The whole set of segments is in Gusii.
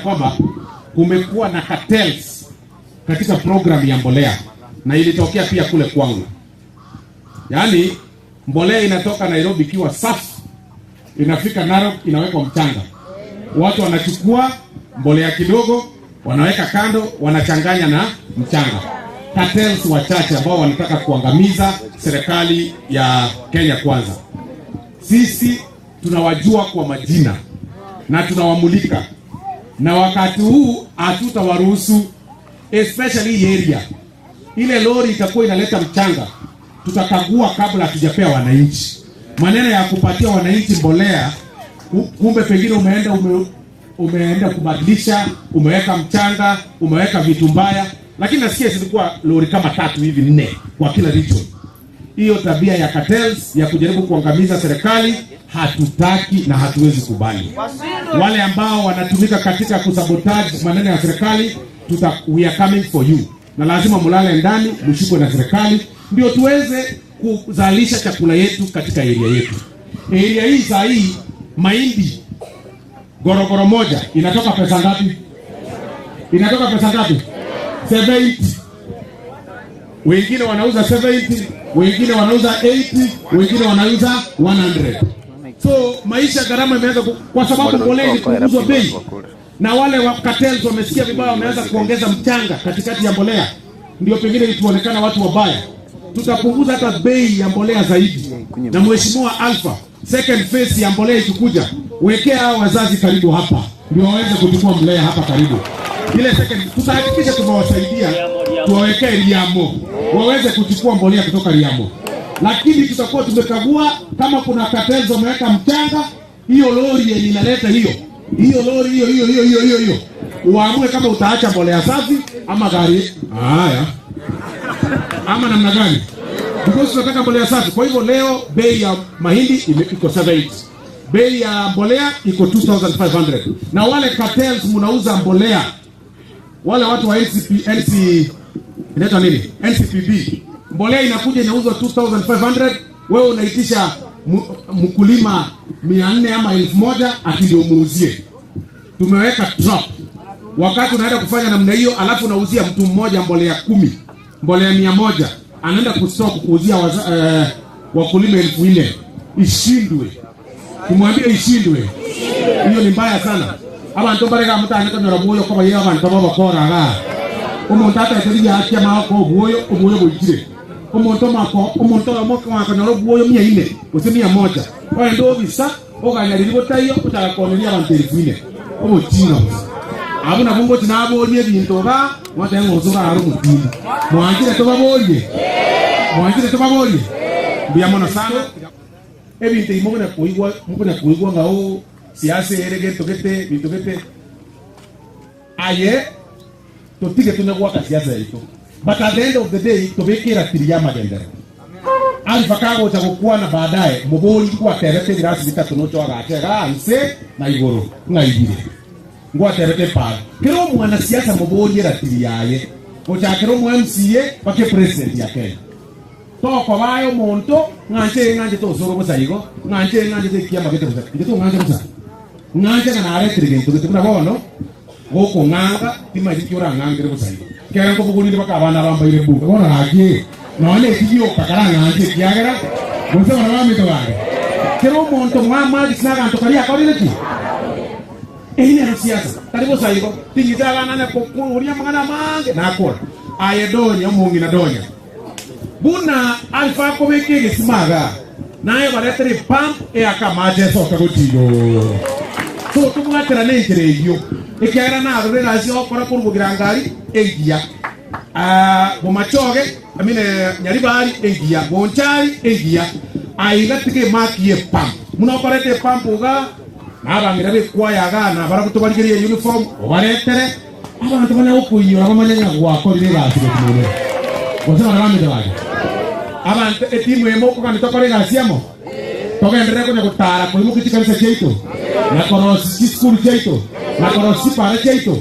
kwamba kumekuwa na cartels katika program ya mbolea na ilitokea pia kule kwangu. Yaani mbolea inatoka Nairobi ikiwa safi, inafika Narok inawekwa mchanga, watu wanachukua mbolea kidogo wanaweka kando, wanachanganya na mchanga. Cartels wachache ambao wanataka kuangamiza serikali ya Kenya Kwanza. Sisi tunawajua kwa majina na tunawamulika, na wakati huu hatutawaruhusu, especially hii area. Ile lori itakuwa inaleta mchanga, tutakagua kabla hatujapea wananchi. Maneno ya kupatia wananchi mbolea, kumbe pengine umeenda ume, umeenda kubadilisha, umeweka mchanga, umeweka vitu mbaya, lakini nasikia zilikuwa lori kama tatu hivi nne kwa kila region. Hiyo tabia ya cartels ya kujaribu kuangamiza serikali hatutaki na hatuwezi kubali. Wale ambao wanatumika katika kusabotage maneno ya serikali, tuta, we are coming for you, na lazima mulale ndani, mshikwe na serikali ndio tuweze kuzalisha chakula yetu katika area yetu. Area hii saa hii mahindi gorogoro moja inatoka pesa ngapi? Inatoka pesa ngapi? 70. Wengine wanauza 70, wengine wanauza 80, wengine wanauza 100. So maisha gharama imeanza kwa sababu mbolea ilipunguzwa bei, na wale wa cartels wamesikia vibaya, wameanza kuongeza mchanga katikati ya mbolea, ndio pengine tuonekana watu wabaya. Tutapunguza hata bei ya mbolea zaidi. Na Mheshimiwa Alpha, second phase ya mbolea ikikuja, wekea hao wazazi karibu hapa, ndio waweze kuchukua mbolea hapa karibu. Ile second tutahakikisha tumewasaidia, tuwawekee Riamo waweze kuchukua mbolea kutoka Riamo, lakini tutakuwa tumekagua kama kuna cartels wameweka mchanga, hiyo lori yenye inaleta hiyo hiyo lori hiyo hiyo hiyo hiyo hiyo hiyo, uamue kama utaacha mbolea safi ama gari haya ama namna gani, because tunataka mbolea safi. Kwa hivyo leo bei ya mahindi iko 70, bei ya mbolea iko 2500 na wale cartels mnauza mbolea, wale watu wa NCP, NC inaitwa nini, NCPB, mbolea inakuja inauzwa 2500 wewe unaitisha mkulima 400 ama 1000 ati ndio muuzie. Tumeweka trap wakati unaenda kufanya namna hiyo, alafu unauzia mtu mmoja mbolea kumi, mbolea 100, anaenda kustock kuuzia eh, wakulima 4000. Ishindwe, tumwambie ishindwe, hiyo ni mbaya sana. Abantu barega mutane kanyora bwoyo koba ye abantu babakoraga omonto ateteria akia mako obwoyo obwoyo boikire omonto mako omonto oyomo wakonyora obwoyo 400 gose 100 oende obisa oganyariri botaiyo ochaka koneria abantu 4000 obotinga bosa abo nabo ngochi naborie ebinto ga mwateba ng'a oso garo omotindi mwanchire tobaborie mwanchire tobaborie mbuya mono sana ebinto ebi mokona koigwa mokona koigwa ng'a o siasa ere gento gete binto gete aye totige tune gwaka siasa yaito but at the end of the day tobeke ratiri ya magenderero Alpha kagocha gokwana baadaye mobori ngwatebete ebirasi bitato nocho agachega nse na igoro ng'aibire ngwatebete paro kero omwana siasa mobori eratiri yaye gochakera omo MCA bake president ya Kenya toko bayo omonto ng'anche ng'anche tosoro bosa igo ng'anche ng'anche tekiama gete bosa inche tong'anche bosa ng'anche ng'a naretire gento gete buna bono gokong'anga timaeti ki orang'angere bosa igo kera nkobogorire baka abana bambaire buga bono gaki nonye ekigioka karang'anche ekiagera gose bana bamito bange kera omonto mwamagisi na aganto karia akorire ki eyi nero siasa tari bosa igo ting'ite abana koria amang'ana amange nakora aye donya omong'ina donya buna Alpha akobeka egesimaga naye baretere pump eyaka amache esoka gotigo so tobwatera nenchera eyio ekiagera narore egasi okora korubogira ngari engiya bomachoge I mean, nyaribari engiya bonchari engiya aiga tiga emaki ye pump muno okorete epump iga nabang'ira bekwaya na barabwo tobarigerie uniform obaretere abantu banya gokoinyora bamanye ng'a gwakorire egasi gotimomera gose bana bamete bake abantu etimu emo okogani tokore egasi amo togenderere konya gotara koimokia chikanisa chiaito na korosi chisukuru chiaito na korosi chipara chiaito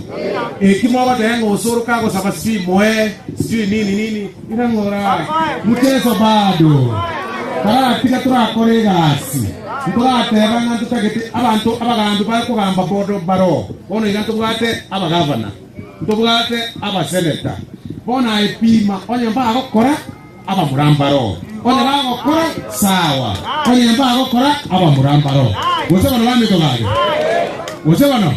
eki mwagoteba ng'a osoro kagosaba sijui moe sijui nini nini irang'ora mchezo bado karatiga turakora egasi. Ntorateba ng'a ntotagete abanto abagambi bare kogamba bodo baroo. Bono iga ntobwate abagavana, ntobwate abaseneta. Bono aye pima onye mbagokora abamura mbaroo. Onye bagokora sawa, onye mbagokora abamura mbaroo. Gose bono baminto gaki? Gose bono?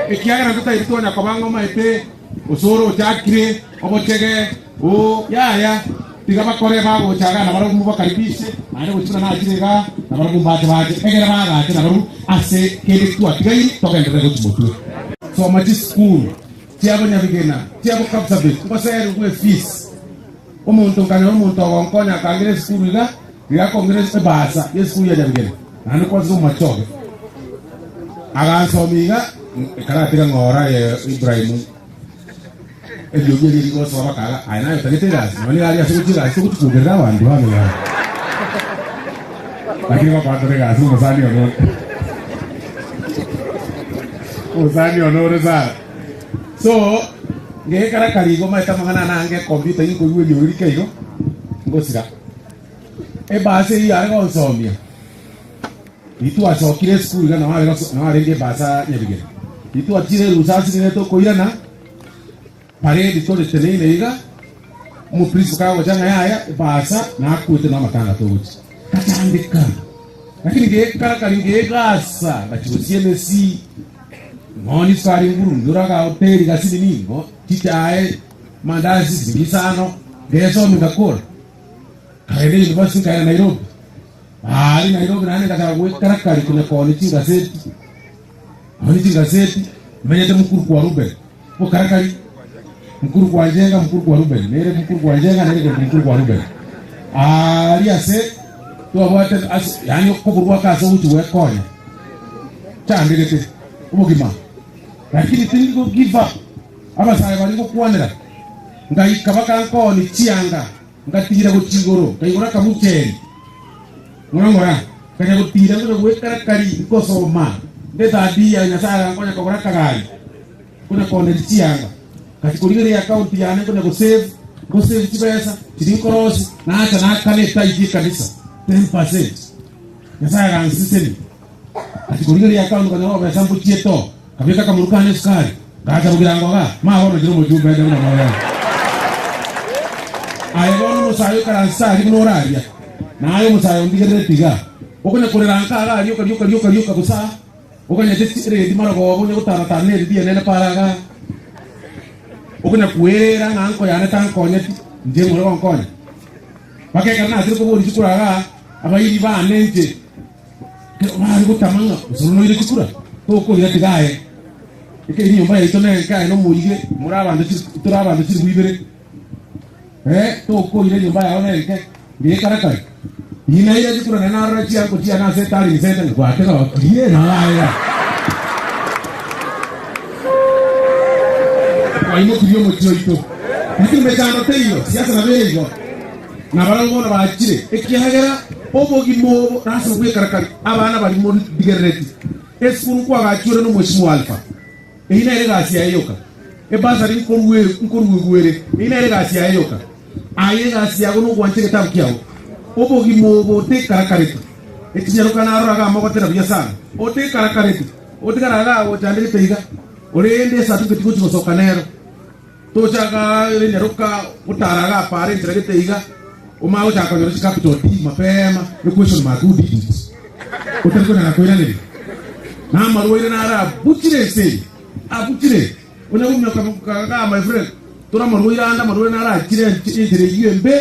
Ekiagera ntotairi tonya koba ng'a omaete gose ore ochakire obochege oo yaya. Tiga bakore bagocha iga nabarabwo mobakaribishe, naende gochia buna nachire iga, nabarabwo mbache bache, egere baagache nabarabwo ase kende twatigaire togenderere gochia motwe. Soma chisukuru chiabo nyabigena, chiabo Kapsabet, ngoserigwe efees. Omonto nkanyora omonto ogonkonya akangera esukuru iga, iga akongera ebasa y'esukuru ya nyabigena, naende kwasire omomachoge. Agansomia iga, ekaratiga ng'ora aye Ibrahimu. Eriogi erio rigosoa bakaga, Aye naye otagete egasi, nonya nigo aria ase gochia egasi togochia kwogerera abanto bane igaa. Lakini bakoa tore egasi omosani one ore omosani one ore sana. So, ngekara kare igo omanyete amang'ana ane ange ekompiuta inkoigwa eriogi rike igo, ngosira. Ebasi eyio yare gonsomia, Ritwasokire esukuru iga nao are nao arenge ebasa Nyabigena. Ritwachire erusa asinene tokoirana, parade tore teneine iga, omoprinsipal kagocha ng'a yaya ebasa nakwete na amatanga togochia. Ngachandeka, lakini ngekara kari ngegasa ngachia gosia emesi, ng'onie sukari nguru, ndore agahoteli gasinini, ng'o chichae, mandazi siringi isano, ngesomia ngakora. Nkaenda university nkaenda Nairobi. Aaria Nairobi naende ngachaka goikarakari konya koonia chingaseti, koonia chingaseti, menyete mukuru kwa Ruben, bokarakari, mukuru kwa Njenga, mukuru kwa Ruben, nere mukuru kwa Njenga, nere korokwa mukuru kwa Ruben. Aaria ase twabwate ase yaani okoborwa ake ase ogochia gwekonya, chandegete obogima, lakini tindi go give up, abasae baria ngokwanera, ngaika bakankoonia chianga. Ngatiira gochia igoro, nkaigora akabucheri, ng'ora ng'ora, nkanya gotiira ngocha gwekarakari nkosoma, nde third year Nyasae agankonya kogora akagari, nkonya kooneria chianga, ngachia korigereria account yane nkonya gosave, ngosave chibesa, chiria nkorosia, nacha naakana etithe y'ekanisa, 10%. Nyasae agansesenia, ngachia korigereria account nkanyora obobesa mbochiete oo, nkabeka akamonu kane esukari. Ngacha bogirango iga, mama bono chire omochumba ende buna moyo. Aye bono omosae oikaranse aria buna oraria, na aye omosae ondigerereti iga, okonya korera nka iga aria okarioka rioka rioka bosa, okanyete eredi marogoba onya gotana-tana neredi enene para igaa, okonya kwerera ng'a nko yane tankonyeti, inche ng'ore gonkonya. Mpaka ekero nachire koboria chikura igaa, abairi bane inche, bare gotama ng'a gose noire chikura, tokoira tiga aye. Ekero enyomba yaito nenke aye nomoige, more abanto chiri tore abanto chilifu ibere, eh, tokoira enyomba yao nenke, ngekara kare. Inaira chikura naende narora chianko chiane ase etalling centre ng'a gwatega bakirie naye. Twaimokirie omochie oito. Lakini mechando teiyo, siasa nabo ere igo. Nabarabwo bono bachire, ekiagera obogima obo lasima bwekara kare, abana baria morigerereti. Esukuru nkwagachiore nomweshimiwa Alpha. Eyio nere egasi yaye yoka. Ebasari nkoruegwa ere. Eyio nere egasi yaye yoka. Aye egasi yago nogwancha egetabu kiao. Obogima obo otekarakareti. Echinyaroka naroraga amagotera buya sana. Otekarakareti. Otigara igaa gochandegete iga. Orende esatuke tigochi gosoka nero. Tochaka enyaroka gotara igaa para enchera gete iga. Omanye gochaka konyora chicapital D mapema ne question mark who did it? Otari konyara koiraneria. Na amarwaire naro abuchire ense eye, abuchire. Onya gominyoka igaa my friend, tore amarwaire ande amarwaire naro achire enchera eyio embe,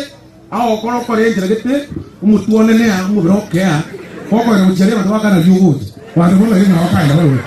agokora okore enchera gete, omotwe onene aa, omobere okea, gokoenda gochia aria abanto bakana riria ogocha. Abanto bono riria nabo bakaenda barobwo.